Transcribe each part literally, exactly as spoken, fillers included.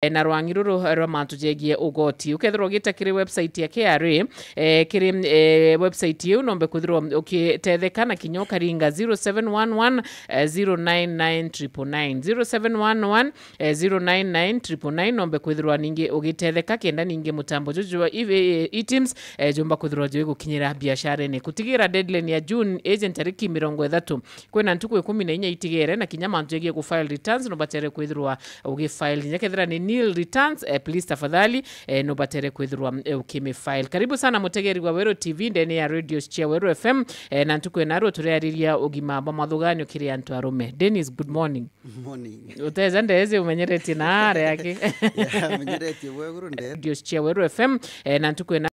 eh, na rwang'i ruru rwa mantu jegie ugoti. Ukethirwa ugita kiri website ya K R A, eh, kiri, eh, website iu nombe kwithirwa ukitetheka na kinya ukaringa zero seven one one, eh, zero nine nine triple nine, zero seven one one, eh, zero nine nine triple nine, nombe kwithirwa ningi ugitetheka kenda ningi mutambo juju jwa E V A, e-TIMS, eh, jumba kwithirwa jwi gukinyira biasharene. Kutigira deadline ya June iji ntariki mirongo ithatu, kwina ntuku ikumi na inya itigere, na kinya mantu jegie ku file returns no batere kwithirwa ugifile. Kinya kethira ni nil returns, eh, please tafadhali, eh, no batere kwithirwa, eh, ukimifile. Karibu sana mutegeri wa Weru T V ndene ya Radio Share Weru F M, eh, na ntuku ina ruu turiariria ugima bwa mathuganio kiri antu arume. Dennis, good morning. Morning. Uteja ndezi umenyeretie na are aki. Yeah, menyeretie bweguru nde. Radio Share Weru F M, eh, na ntuku ina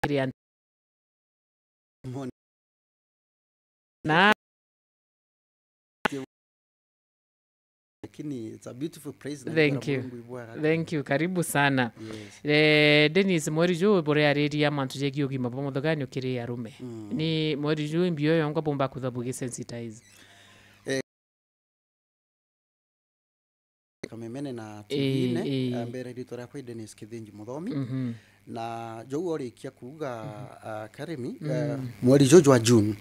kiri antu. Morning. Na Lakini it's a beautiful place na Thank you. Thank you. Karibu sana. Yes. Eh, Dennis, mweri juu buriariria mantu jegie ugima bwa muthuganio kiri arume. Mm. Ni mweri juu mbio yongwa bumba kutha bugi sensitize. Eh, Kamemene na Ii, T V-ine, ii. Eh, mbere ritwa riakwa i Dennis Kithinji Muthomi. Mhm. Na jou orikia kuuga, ah, Karemi, eh, mweri juju jwa June,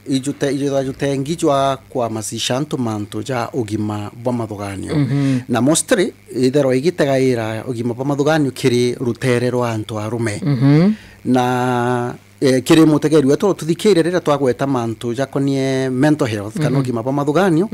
ijute-, ijutha jutengi jwa kwamasisha antu mantu ja ugima bwa mathuganio. Mhm. Na mostly, itherwa igitegaira ugima bwa mathuganio kiri rutere rwa antu arume. Mhm. Na eh, kiri mutegeri wetu ututhikiire riria twagweta mantu jakonie mental health kana ugima bwa mathuganio,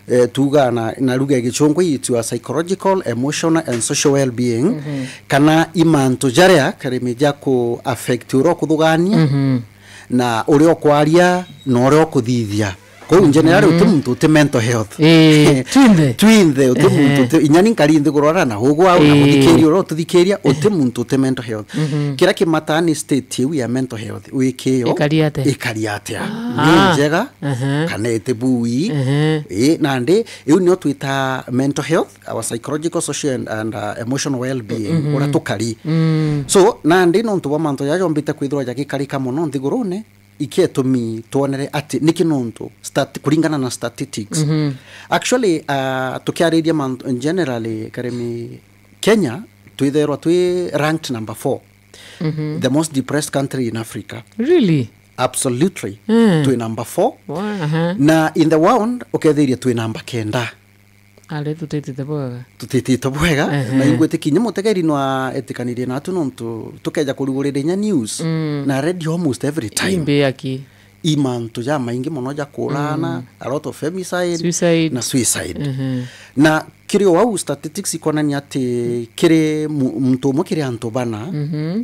eh, tuuga na, na lugha ya gichungu, it's your psychological, emotional and social well-being, kana i mantu jaria Karemi ja ku affect uria ukuthugania na uria ukwaria na uria ukuthithia. Kou in general, uti muntu uti mental health. Ii, twinthe. Twinthe, uti muntu uti, inya ni nkari nthiguru ara na ugu au, na muthikiria uria ututhikiria, uti muntu uti mental health. Kiria kimataa ni state iu ya mental health, wikio. Ikari atia? Ikari atia? Ni njega, kana iti bui? Ii, nandi, iu nio twita mental health, our psychological, social and, and, uh, emotional well-being, uria tukari. So, nandi nontu bwa mantu jaja jombite kwithirwa jagikarika mono nthigurune, iketumi twonere ati niki nontu stat-, kuringana na statistics. Actually, uh, tukiariria mantu in generally, Karemi, Kenya, twitherwa twi ranked number four. The most depressed country in Africa. Really? Absolutely. Twi number four. Wow, aha. Na in the world, ukethiria twi number kenda. Ari tutitite bwega. Tutitite bwega, na ingwitikia kinya mutegeri no etikanirie natu nontu tukeja kurugurira inya news, na radio almost every time. Imbi aki. I mantu jamaingi mono ja kuurana, a lot of femicide, suicide, na suicide. Na kiri o au statistics ikonania ati kiri mu-, muntu umwe kiri antu bana,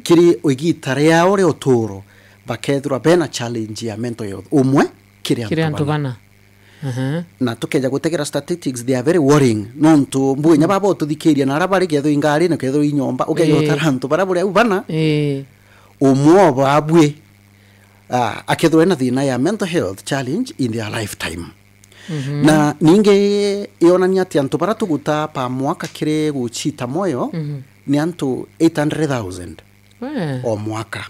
kiri o igita riao ria uturo, bakethirwa bena challenge ya mental health. Umwe kiri antu bana. Kiri antu bana. Aha. Na tukeja gutegera statistics, they are very worrying. Nontu mbu inya baba ututhikiria na ara bari kethirwa ingari na kethirwa inyomba, ukeja utara antu bara buri au bana. Ii. Umwe o babui, ah, akethirwa ena thina ya mental health challenge in their lifetime. Na ningi ionania ati antu bara tuguta pa mwaka kiri gucita moyo ni antu eight hundred thousand. We. O mwaka.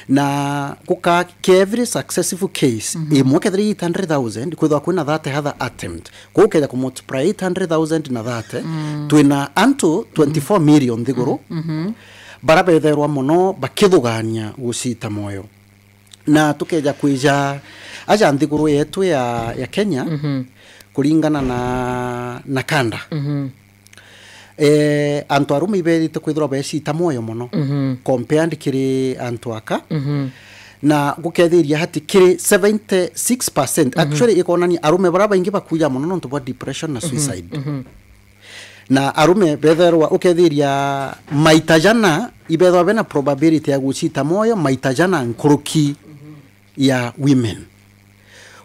Na guka ki every successful case, imwe kethira eight hundred thousand, kwithwa kwina thirty other attempt. Kwou ukeja ku multiply eight hundred thousand na thirty, twina antu twenty-four million nthiguru, bara betherwa mono bakithugania gucita moyo. Na tukeja kwija aja nthiguru yetu ya, ya Kenya, kuringana na, na kanda. Eh, antu arume ibethite kwithirwa becita moyo mono compared kiri antu aka. Na gukethiria ati kiri seventy-six percent. Actually, ikonania arume bara baingi bakuja mono nontu bwa depression na suicide. Na arume betherwa ukethiria maita jana, ibethwa bena probability ya gucita moyo maita jana nkuruki ya women.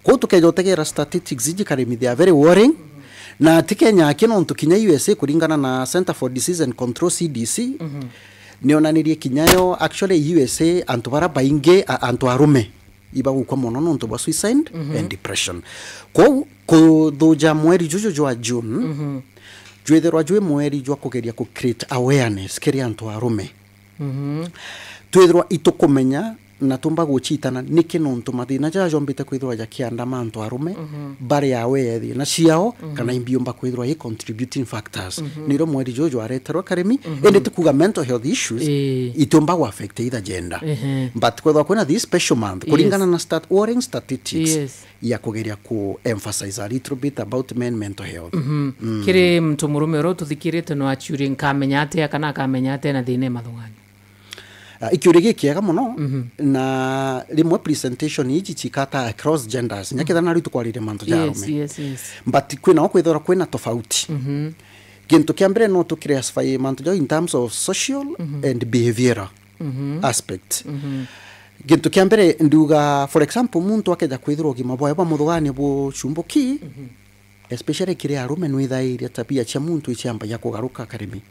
Kwou tukeja utegera statistics iji, Karemi, they are very worrying. Na ti Kenya aki, nontu kinya U S A, kuringana na Center for Disease and Control, C D C, nionanirie kinya yo, actually, U S A, antu bara baingi, a-, antu arume ibagukua mono nontu bwa suicide and depression. Kwou, kuthuja mweri juju jwa June, jwithirwa jwi mweri jwa kugeria ku create awareness kiri antu arume. Twithirwa itukumenya na tumba gucitana niki? Nontu mathina jaja jombite kwithirwa jakiandama antu arume bari aware thina ciao, kana imbiumba kwithirwa i contributing factors. Nirio mweri juju jwareterwe Karimi, indi ti kuga mental health issues Ii. itiumba gu affect either gender. Ehe. But kwethirwa kwina this special month, kuringana Yes. na stat-, warring statistics, Yes. ya kugeria ku emphasize a little bit about men mental health. Kiri muntu murume uria ututhikirite no aciurie, nkamenya atia kana akamenya atia na thina e mathuganio? Ah, ikiuria gikiega muno, na rimwe presentation iji cikata across genders, nya kethira nari tukwariria mantu ja Yes, arume. yes, yes. But kwina o kwithirwa kwina tofauti. Gintu kia mbere no tuclassify mantu jau in terms of social and behavioral aspect. Gintu kia mbere ndiuga, for example, muntu akeja kwithirwa ugima bwawe bwa muthuganio bucumbuki, especially kiri arume, nwithairia tabia cia muntu iciambagia kugaruka Karimi.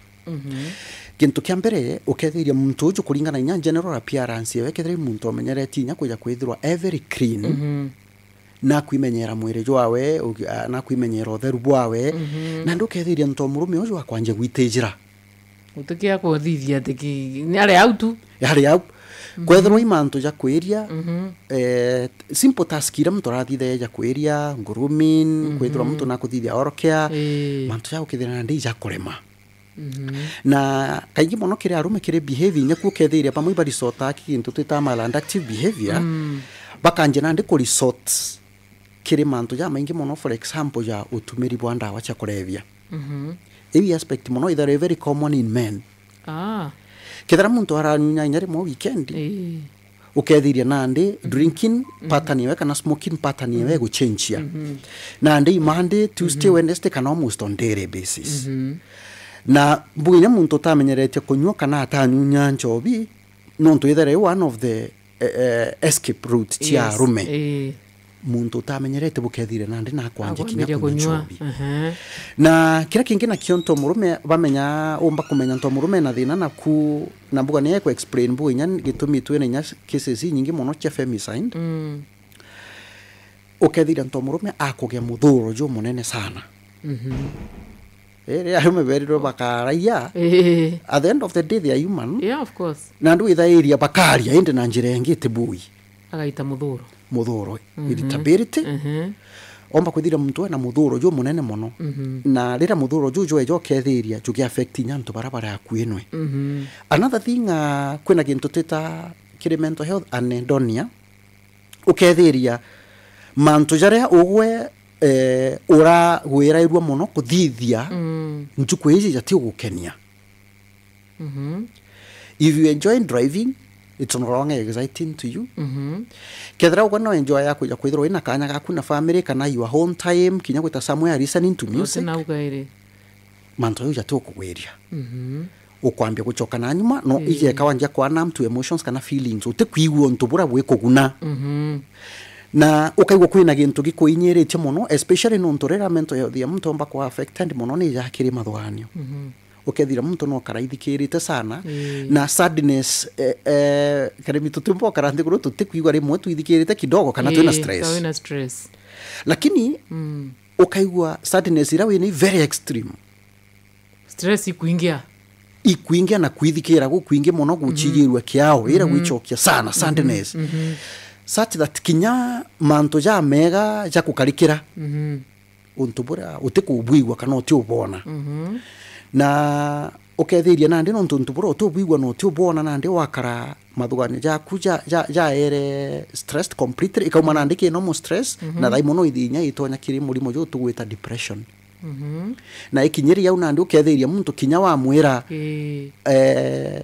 Gintu kia mbere, ukethiria muntu uju kuringana inya general appearance yawe, kethira i muntu omenyeretie inya kuja kwithirwa e very clean, nakwimenyera mwiri jwawe, ugi-, a, nakwimenyera utheru bwawe, na ndukethiria nto murume uju akwanjia gwitijira. Utikia kuthithia ati ki-, ni ari au tu. Ari au. Kwethirwa i mantu ja kwiria, eh, simple task iria muntu arathithagia ja kwiria, grooming, kwithirwa muntu nakuthithia oral care, Ii. mantu ja gukithira nandi ijakurema. Na kaingi mono kiri arume kiri behaving, nyaku ukethiria bamwe ibarisota ki gintu twita maladaptive behavior, bakanjia nandi kuresort kiri mantu jamaingi mono, for example, ja utumiri bwa ndawa cia kulevya. Iu aspect mono ithare very common in men. Ah. Kethira muntu aranyunya inya rimwe weekend, Ii. ukethiria nandi drinking pattern yawe kana smoking pattern yawe iguchenjia. Nandi i Monday, Tuesday, Wednesday kana almost on daily basis. Na mbuga inya muntu utamenyeretie kunyua kana atanyunya nchobi, nontu ithere one of the, eh, eh, escape route cia Yes, arume. Ii. Muntu utamenyerete bukethire nandi nakwanja kinya Akwambiria kunywa kunywa. Nchobi. Aha. Na kiria kingi nakio nto murume bamenya, umba kumenya nto murume na thina naku, na mbuga ni eku explain mbuga inya gitumi twina inya cases inyingi mono cia femicide. Mm. Ukethira nto murume akugia muthuro jumunene sana. Mhm. Eh, riria arume berirwe bakaraia, Ii. at the end of the day they are human. Yeah, of course. Na andu withairia bakaria indi na njira ingi ti bui. Agaita muthuro. Muthuro, Mhm. irritability. Mhm. Omba kwithira muntu ena muthuro jumunene mono. Mhm. Na riria muthuro juju jweja ukethiria jugi affect inya antu baria bari akui nwe. Mhm. Another thing, ah, kwina gintu twita kiri mental health anhedonia. Ukethiria mantu jaria ugwe, eh, uragwirairua mono kuthithia Mm. ntuku iji jati ugukenia. Mhm. If you enjoy driving, it's no longer exciting to you. Mhm. Kethira ugwe no enjoy ya kuja kwithirwa wina kanya gaku na family kana your own time, kinya gwita somewhere listening to music. Utinauga iri. Mantu jau jati ukugwiria. Mhm. Ukwambia gucoka na nyuma, no Ii. ijeka wanjia kwa numb to emotions kana feelings, utikwigua untu bura bwikuguna. Mhm. Na ukaigua kwina gintu gikuinyiritie mono, especially nontu riria mental health ya muntu omba ku affected mono ni jakiri mathuganio. Mhm. Ukethira muntu no karaithikirite sana, Ii. na sadness, eh, eh, Karimi tutimba ukara nthiguru tutikwigua rimwe twithikirite kidogo kana twina Ii, stress. Ka wina stress. Lakini Mm. ukaigua sadness ira wina i very extreme. Stress ikwingia. Ikwingia na kwithikira gukwingi mono, guchigirua kiao, ira Mhm. gwichokia sana, Mhm. sadness. Mhm. Such that kinya mantu ja mega ja kukarikira. Mhm. Untu buria utikubwigua kana utiubona. Mhm. Na ukethiria nandi nontu untu buria utiubwigua na utiubona nandi wakara mathuganio jaku ja, ja, jaere stressed completely, ikauma nandi ki normal stress, Mhm. na thaimo no ithi inya itonya kiri murimo ju tugwita depression. Mhm. Na ikinyiria au nandi ukethiria muntu kinya wamwira, Ii. eh,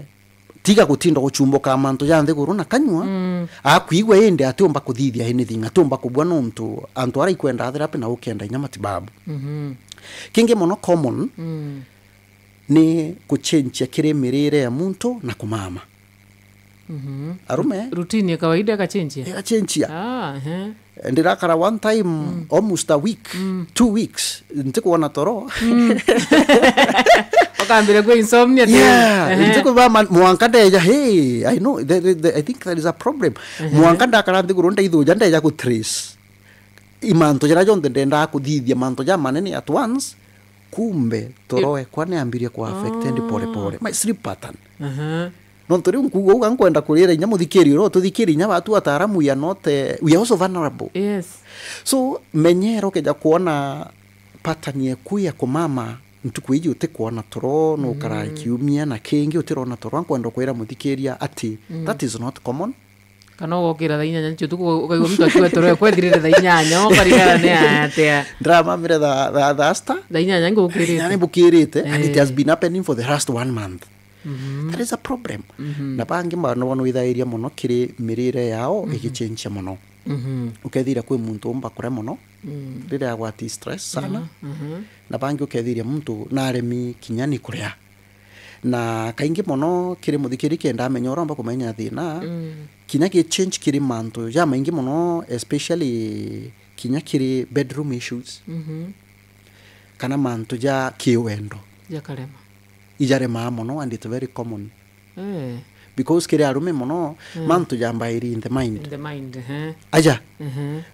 tiga gutinda guchumbuka mantu ja nthiguru na kanyua, Mm. akwigua indi atiumba kuthithia anything, atiumba kubua nontu antu aria ikwenda therapy na ukenda inya matibabu. Mhm. Kingi mono common Mm. ni kuchenjia kiri mirire ya muntu na kumama. Mhm. Arume. Routine ya kawaida ikachenjia? Ikachenjia. Ah, ehe. Ndirakara one time, Mm. almost a week, Mm. two weeks, ntikwona toro. Mm. Ukambira kwi insomnia tena. Yeah, Ehe. ntikubama mwanka ndeja, hey, I know, the, the, the, I think there is a problem. Ehe. Mwanka ndakara nthiguru ndaithuja ndeja ku trace. I mantu jaria jonthe ndendaa kuthithia mantu ja manene at once, kumbe toro ekwa ni ambirie ku affected Oh. pole pole. My sleep pattern. Aha. Nontu riu nkuuga uga nkwenda kurira inya muthikiri uria ututhikirie, inya batu ataaramu, we are not, eh, we are also vulnerable. Yes. So, menyera ukeja kuona pattern eku ya kumama ntuku iji utikwona toro, nukaraa kiumia na kingi utirona toro, nkwenda kwira muthikiria ati that is not common. Kana ugokira thaa inyanya cia utuku, ukaigua muntu akiwa toro ekwethirire thaa inyanya, ukarigara ni atia? Ndiramamire tha- tha- thaa sita. Thaa inyanya ngukirite. Inyanya ni bukirite, and it has been happening for the last one month. That is a problem. Na bangi bano bono ithairia mono kiri mirire yao igichenjia mono. Ukethira kwi muntu umba kuria mono riria agwati stress sana, na bangi ukethiria muntu naremi kinya ni kuria. Na kaingi mono kiri muthikiri kenda amenya uria umba kumenya thina, kinya gi change kiri mantu jamaingi mono, especially kinya kiri bedroom issues, kana mantu ja kiwendo. Jakarema. Ijaremaa mono, and it's very common. Eh. Because kiri arume mono, mantu jambairi in the mind. In the mind, eh. Aja.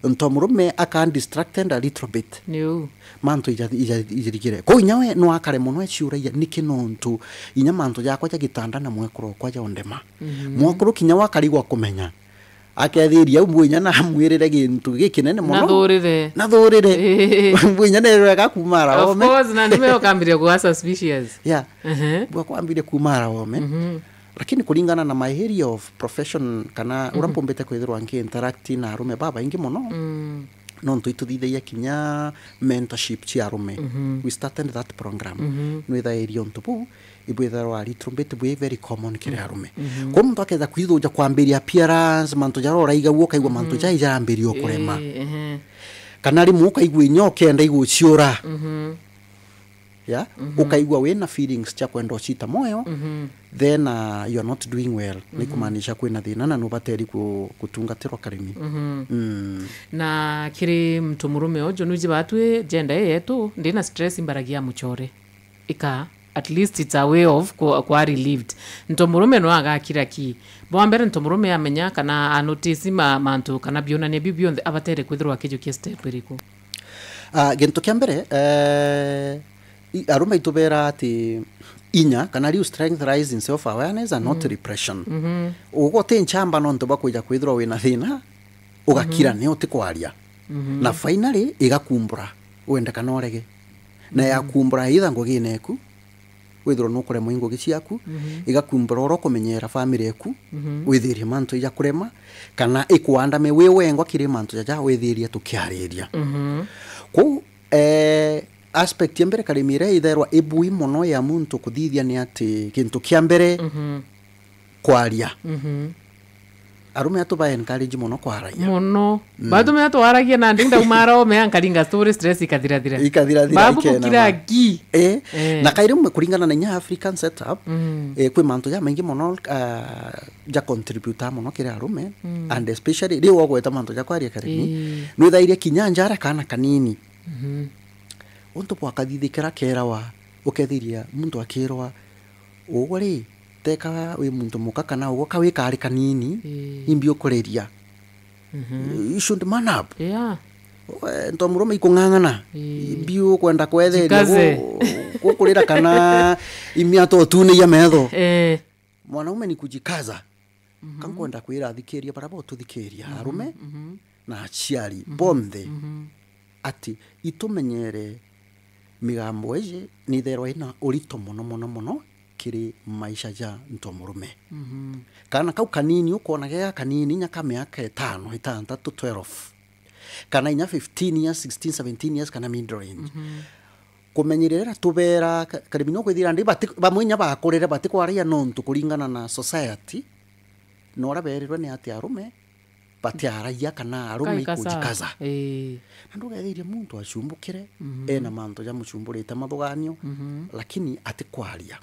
Nto murume aka distracted a little bit. Niu. Mantu ija- ija- ijirigire. Ko inya we no akare mono eciuragia, niki nontu inya mantu jakwa ja gitanda na mwekuru okwa ja undema. Mwekuru kinya wakarigwa kumenya. Akethiria umbu inya namwirire gintu gikinene mono. Nathurire. Nathurire. Ii. Umbu inya nerega kuma ara ome. Of course, na nime ukambiria kuga suspicious. Yeah. Ehe. Bwa kwambiria kuma ara ome. Lakini kuringana na my area of profession, kana uria mpumbite kwithirwa nki interact na arume babaingi mono, nontu ituthithagia kinya mentorship cia arume. We started that program. Nwithairia untu buu, ibwithagirwa a little bit bwi very common kiri arume. Kwou muntu akethira kwithuja kwambiria appearance, mantu jaria uraigagua, ukaigua mantu jai jarambiria ukurema. Ii, ehe. Kana rimwe ukaigua inya ukenda iguciura. Ya? Ukaigua wina feelings cia kwenda ucita moyo, then, uh, you are not doing well. Ni kumaanisha kwina thina na nubateri ku- gutungatirwa karimi. Mm. Na kiri muntu murume uju, nuji batwi gender ii yetu, ndina stress mbaragia muchore. Ika, at least it's a way of kwa, kwa relieved. Nto murume no agakira ki. Bwa mbere nto murume amenya kana a notice ma, mantu kana bionania biu bionthe abatere kwithirwa akijukia step iriku? Ah, gintu kia mbere, eh, i- arume itubera ati inya kana riu strength lies in self awareness and not repression. Ugo ti nchamba nontu bwa kwija kwithirwa wina thina, ugakira ni utikwaria. Na finally igakumbura, wende kana urege. Na yakumbura either ngugine eku, withirwa nukuremwa i ngugi ciaku, igakumbura uria ukumenyera family eku, withirie mantu ija kurema, kana ikuandame wi wengwa kiri mantu jaja withirie tukiariria. Kwou, eh, aspect ya mbere karimi iria itherwa ibui mono ya muntu kuthithia ni ati gintu kia mbere, kwaria. Arume atu ba encourage mono kwaragia. Mono. Batumia twaragia na ndi ndauma arome ankaringa story, stress ikathirathira. Ikathirathira, babu ikena bukira ma- gi. Eh, Eh. Na kairi mwe kuringana na inya African setup, eh, kwi mantu ja maingi mono, ah, ja contribute mono kiri arume, and especially riu ogweta mantu ja kwaria karimi. Eh. Nwithairie kinya njara kana kanini. Untu bwakathithikira kerawa, ukethiria muntu akirwa, uguo ri, teka wi muntu muka kana uguo ka wi kari kanini, imbi ukureria. You should man up. Yeah. We, nto murume ikung'ang'ana. Imbi ukwenda kwetheria gu- gukurira kana imia to tuneia metho. Eh. Mwanaume ni kujikaza. Ka nkwenda kwira athikiria bara botuthikiria, arume na aciari bonthe, ati itumenyere migambo iji nitherwa ina urito mono mono mono kiri maisha ja nto murume. Kana kau kanini ukwona gega kanini, inya ka miaka itano, itantatu, twelve, kana inya fifteen years, sixteen, seventeen years, kana mid range. Kumenyerera tubera ka- karimi no kwithira ndi bati- bamwe inya bakurire batikwaragia nontu kuringana na society, na uria berirwe ni ati arume batiaragia kana arume ikujikaza. Eh. Na ndugethire muntu acumbukire, ena mantu jamucumburite mathuganio, lakini atikwaria.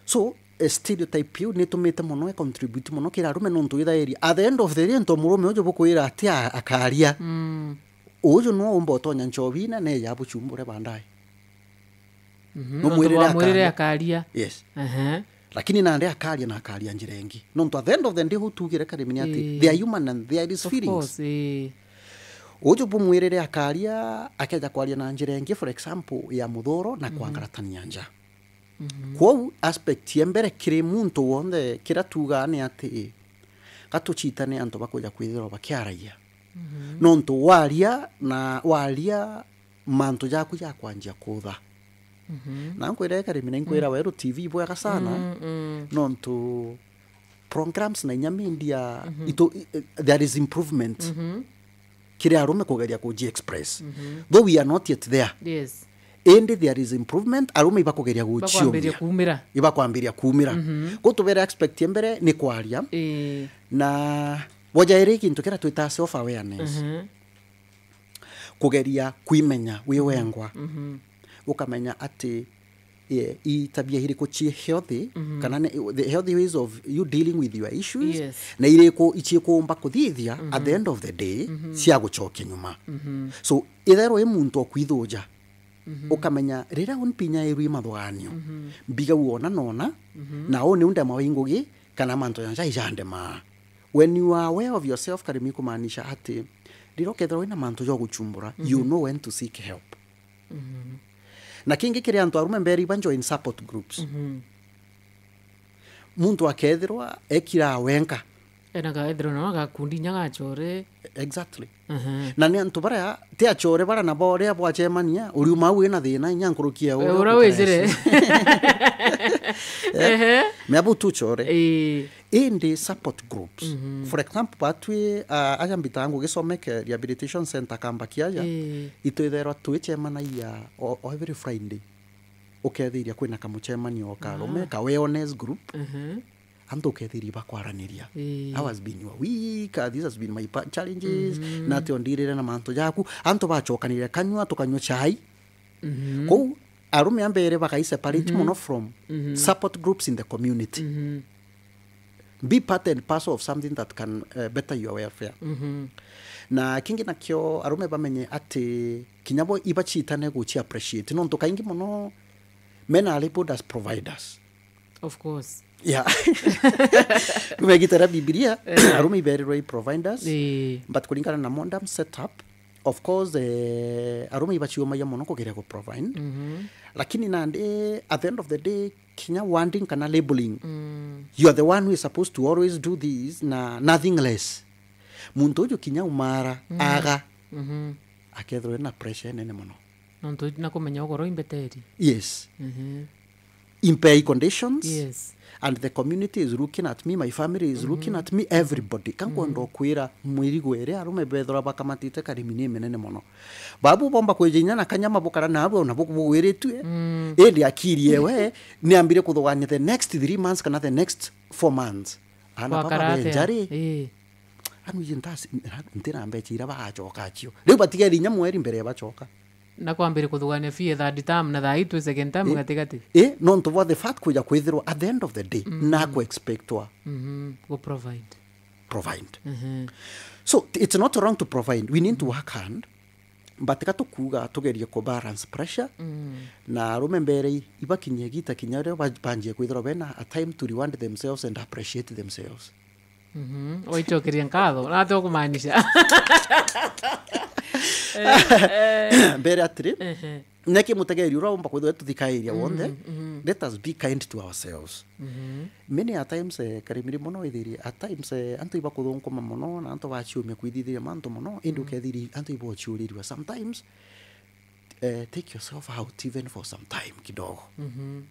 So, eh, stereotype iu nitumite mono e contribute mono kiri arume, nontu withairia at the end of the day nto murume uju bukwira ati a- akaria. Uju no umba utonya nchobine na eja abuchumbure baadaye. No nontu mwirire bwa mwirire akaria. Akaria. Yes. Ehe. Lakini nandi akaria na akaria njira ingi. Nontu at the end of the day, hu tugire karimi ni ati, ii, they are human and there is feelings. Of course, ii. Uju bumwirire akaria, akeja kwaria na njira ingi, for example, ya muthuro na kwangaratania nja. Mhm. Kwou aspect ya mbere kiri muntu wonthe, kira tuugaa ni ati, gatucitane antu bakuja kwithirwa bakiaragia. Mhm. Nontu waria na waria mantu jaku jakwanjia kutha. Mhm. Na nkwira Karimi, na inkwira weru T V ibwega sana, mm, mm, nontu programs na inya media, mhm, itu, i-, there is improvement, mhm, kiri arume kugeria kuji express. Mhm. Though we are not yet there. Yes. Indi there is improvement, arume ibakugeria guciumia. Ibakwambiria kuumira. Ibakwambiria kuumira. Mhm. Kwou tubere expect ya mbere ni kwaria. Ii. Na boja iri gintu kiria twita self awareness. Mhm. Kugeria kwimenya wi wengwa. Mhm. Ukamenya ati, eh, i tabia iriku ci healthy, mhm, kana ni, the healthy ways of you dealing with your issues, yes, na iriku icikumba kuthithia at the, mhm, end of the day, mhm, cia gucokia nyuma. Mhm. So, itherwa i muntu okwithuja, mhm, ukamenya riria unpinyairwi mathuganio, mhm, mbigagua ona nona, mhm, na uu niu ndemawa i ngugi, kana mantu janja ijandemaa. When you are aware of yourself, Karimi, kumaanisha ati riria ukethirwa wina mantu ja guchumbura, you, mhm, know when to seek help. Mhm. Na kingi kiri antu arume mberi iba join support groups. Mhm. Muntu akethirwa ekira wenka. Ena gaethirwa na gakundi inya gachore. Exactly. Mhm. Na ni antu baria, ti achore baria nabo riria bwacemania, uriuma au wina thina inya nkuruki ya, eh, uria, uria wijire. Eh? Ehe. Mea bu tu chore. Ii. Indi support groups. Mhm. For example, batwi, ah, aja mbitaa ngugisomeke rehabilitation center Kamba Kiaja, ii, itwithairwa twicemanagia o, o every Friday. Ukethiria kwina kamucemanio ka arume, ah, ka wellness group. Mhm. Antu ukethiria bakwaraniria. Ii. How has been your week? Ah, this has been my pa-, challenges. Mhm. Nati ondirire na mantu jaku. Antu bachokanire kanyua, tukanyua chai. Mhm. Kou, arume a mbere bakai separate, mhm, mono from, mhm, support groups in the community. Mhm. Be part and parcel of something that can, uh, better your welfare. Mhm. Na kingi nakio arume bamenye ati kinya bo ibacitane guci appreciate. Nontu kaingi mono men are labeled as providers. Of course. Yeah. Kumegitera Bibilia, eh, arume iberirwe i providers. Eh. But kuringana na modern setup, of course, eh, arume ibaciumagia mono kugeria ku provide. Mhm. Lakini nandi, at the end of the day, kinya wording kana labeling, mm, you are the one who is supposed to always do this na nothing less. Muntu uju kinya umara, mm, aga, mhm, akethirwa ena pressure nene mono. Nontu na kumenya ugoro imbeteri. Yes. Mhm. Impei conditions. Yes. And the community is looking at me, my family is, mhm, looking at me, everybody. Ka nkwenda, mhm, kwira mwirigo iri arume bethirwa bakamatite Karimi ni minene mono. Babu bomba kwija inya na kanyama bukara nabo na buku bugwiritue. Mm. Indi akiri ewe ni ambire kuthugania the next three months kana the next four months. Ana baba benjari. Ii. Anu iji ntasi, ntina mbecha iria bagacoka acio. Riu batigeri inya mweri mbere ya bacoka. Na kwambire kuthugania fee third term, na thaa ii twi second term. I, gatigati. I, nontu bwa the fact kuja kwithirwa at the end of the day, mm, na ku expectwa. Mhm, gu provide. Provide. Mhm. So, it's not wrong to provide. We need to work hard. But ka tukuuga tugerie ku balance pressure, mm, na arume mbere i-, ibakinyie gita kinya rio ba-, banjie kwithirwa bena a time to reward themselves and appreciate themselves. Mhm. Waicokeria nkatho. Na ati ukumaanisha? Eh, eh. Mbere atiri, ehe, neki mutegeri uria umba kwithirwa tuthikairia, mm, wonthe, mhm, let us be kind to ourselves. Mhm. Many a times, eh, Karimiri mono withirie, at times, eh, antu ibakuthunguma mono na antu baciumia kwithithiria mantu mono, indi, mm, ukethiri antu ibochiurirua. Sometimes, eh, take yourself out even for some time kidogo. Mhm.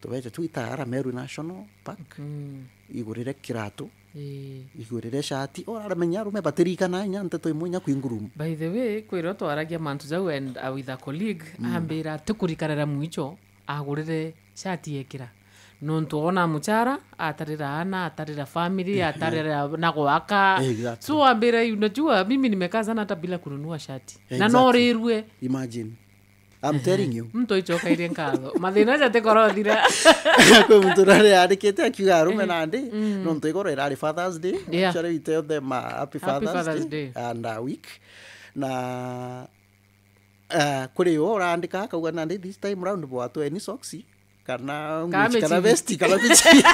Tubeje twita ara Meru National Park, mm, igurire kiratu, ii, igurire shati, ora aramenya arume batirikana inya nteto imwe inya kwi ngurumu. By the way, kwirwo twaragia mantu jau and, uh, with a colleague, mm, ambira tikurikanira mwicho, agurire shati yekira. Nontu ona muchara, atarira ana, atarira family, yes, atarira na gwaka. Exactly. So, ambira, unajua, mimi nimekaa sana hata bila kununua shati. Na, exactly, no rirue. Imagine. I'm, ehe, telling you. Muntu icokaire nkatho. Mathina aja tikorothira. Kwi muntu urari arikite akiuga arume, ehe, nandi, mm, nontu igoro irari Father's Day. Yeah. Actually, we tell them, uh, happy, happy Father's, Father's Day, Day. And a week. Na Ah, kuri yo urandika akauga, "Nandi this time round bwatweni socks, kana nguo kana vest, kana bichi."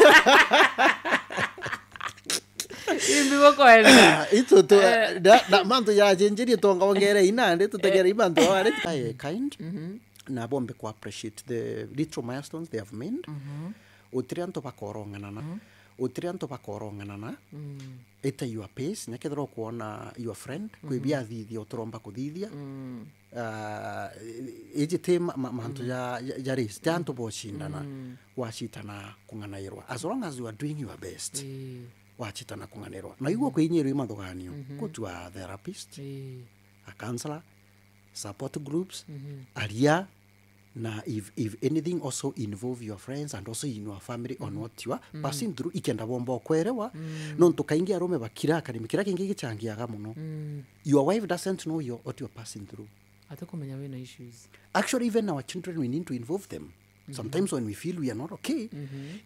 Imbi bukwenda. Itu tu, eh, na, na mantu ya jenjeri tonga ongere inandi tutegere, eh, mantu are. Aye, kind. Mhm. na bombe ku appreciate the little milestones they have made. Utiri antu bakorong'anana. Utiri antu bakorong'anana. Ita your pace, nya kethira ukwona your friend, kwi bia athithia uturomba kuthithia. Ah, iji ti ma-, ma-, mantu ja, ja, ja race, ti antu bocindana, wacitana kung'anairwa. As long as you are doing your best, wacitana kung'anairwa. Na igua kwinyirwa i mathuganio, go to a therapist, a counselor, support groups, aria, na if, if anything, also involve your friends and also in your family on what you are passing through, ikenda bomba okwerewa. Nontu kaingi arume bakira karimi, kiria kingi gichangiaga muno. Your wife doesn't know your, what you're passing through. Atikumenya wina issues. Actually, even our children, we need to involve them. Sometimes when we feel we are not okay,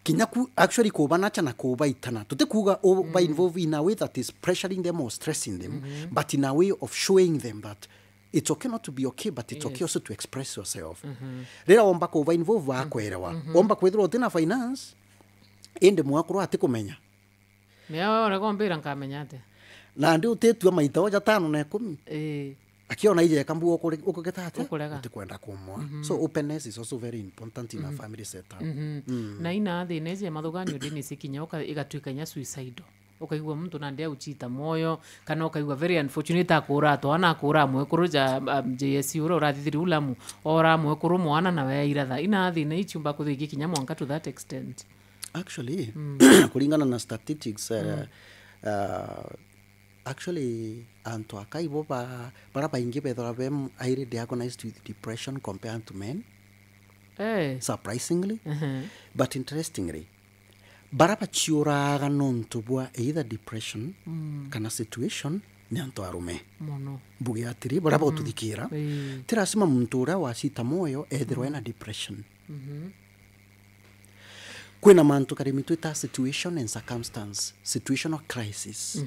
kinya ku, actually kubanacha na kubaitana. Tutikuga uba involve in a way that is pressuring them or stressing them, but in a way of showing them that it's okay not to be okay, but it's okay also to express yourself. Rira womba kuba involve, bakwerewa. Womba kwithirwa utina finance, indi mwakuru atikumenya. Mea we urega umbira nkamenya atia? Nandi utitua maita o jatano na ikumi. Ii. Akiona ijeka mbu ukuri-, ukugeta atia? Ukurega. Utikwenda kumwa. So openness is also very important in a family setup. Na ina thina iji ya mathuganio ndini cikinya uka-, igatuika inya suicidal. Ukaigua muntu nandi auchita moyo, kana ukaigua very unfortunate, akura twana, akura mwekuru ja, um, J S U uria urathithiri u Lamu, ora mwekuru mwana nawe airatha. Ina thina ichiumba kuthiki kinya mwanka to that extent. Actually, kuringana na statistics, uh, uh, actually, antu aka ibo ba-, bara baingi bethirwa be m-, highly diagnosed with depression compared to men. Eh. Surprisingly. But interestingly, bara bachiuraga nontu bwa either depression kana situation ni antu arume. Mono. Mbuge atiri, bara botuthikira, ti lazima muntu uria wacita moyo ethirwa ena depression. Kwina mantu karimi twita situation and circumstance, situational crisis.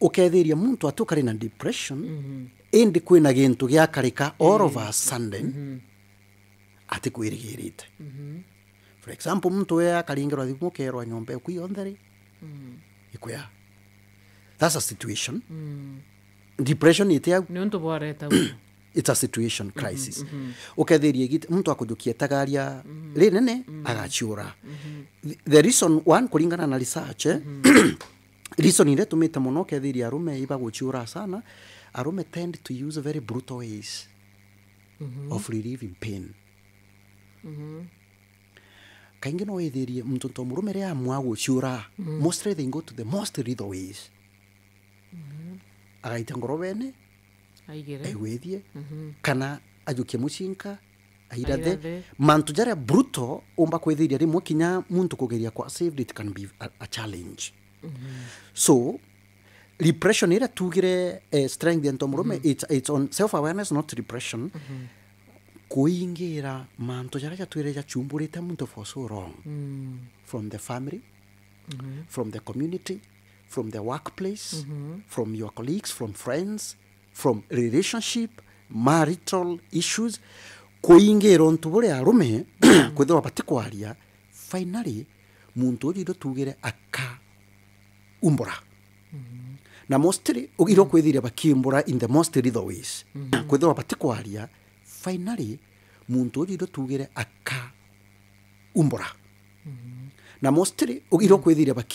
Ukethiria muntu ati ukari na depression, indi kwina gintu giakarika all of a sudden, atikwirigirite. For example, muntu uria akaringirwa thimu, ukerwa nyomba eku yonthe ri, ikuya. That's a situation. Depression iti au. Ni untu bwareta u. It's a situation crisis. Ukethiria igita, muntu akujukia itagaria rinene, agachiura. The, the reason, one, kuringana na research, eh, reason iria itumite mono ukethiria arume ibaguchiura sana, arume tend to use very brutal ways of relieving pain. Kaingi no withirie muntu to murume riria amua guchiura, mostly they go to the most lethal ways. Agaita ngorobene, aigwithie, kana ajukie mucinka, airathe. Airathe. Mantu jaria brutal umba kwithiria rimwe kinya muntu kugeria kwa saved, it can be a, a challenge. So, repression iria tugire, eh, strength ya ntomurume, it's, it's on self awareness, not repression. Kuingira mantu jaria jatwire jachumburite muntu for so long. From the family, from the community, from the workplace, from your colleagues, from friends, from relationship, marital issues. Kuingira untu buria arume kwithirwa batikwaria, finally, muntu uju indo tugire akaumbura. Na mostly, u-, irio kwithiria bakiumbura in the most lethal ways. Kwithirwa batikwaria, finally, muntu uju indo tugire akaumbura. Na mostly, u-, irio kwithiria baki-